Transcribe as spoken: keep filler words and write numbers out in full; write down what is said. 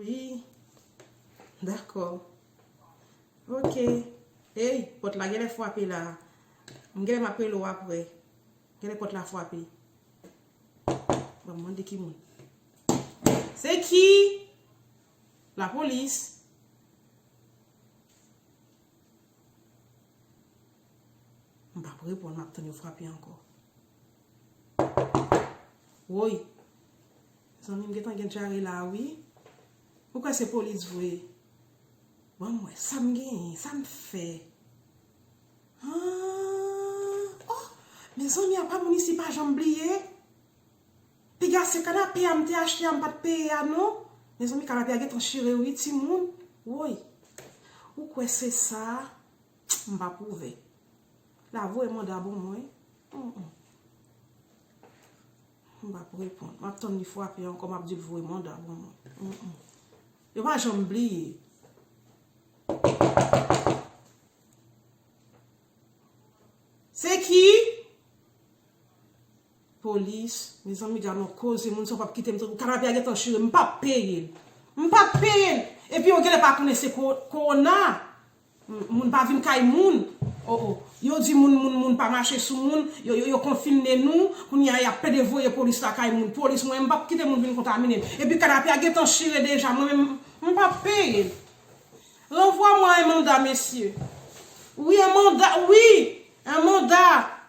Wi. Dakò. Ok. Ey, pòt la genlè frape la. M genlè m ap rele w apre. Genlè pòt la frape. Ban m mande ki moun. Se ki? Lapolis. M p ap reponn, m ap tann yo frape ankò. Woy! Zanmi m gentan gen dyare la wi. Ou kwè se polis vre? Ban m wè sa m genyen, sa m fè. Ah, oh, mezanmi, apa moun isi pa janm bliye? Piga se kanape a m te achte a m pa t peye a non. Mezanmi, kanape a gentan chire wi timoun. Woy. Ou kwè se sa? M p ap ouvè. La voye manda ban mwen. Mm, mm. M p ap reponn. M ap tann li frape ankò, m ap di l voye manda ban mwen. Mm, mm. Yo pa janm bliye. Se ki? Polis, mezanmi, gade yon koze, moun sa w p ap kite m tankou kanape a gentan chire, m p ap peye l. M p ap peye l. Epi yo genlè pa konnen se ko-, kowona. M-, moun pa vin kay moun. Oh, oh. Yo di moun, moun, moun pa mache sou moun. Yo, yo, yo konfine nou. Kounye a, y ap pede voye polis lakay moun. Polis, mwen, m p ap kite moun vin kontamine m. Epi kanape a gentan chire deja. Mwen menm, m p ap peye l. Renvoie-moi un mandat, monsieur. Oui, un mandat, oui, un mandat.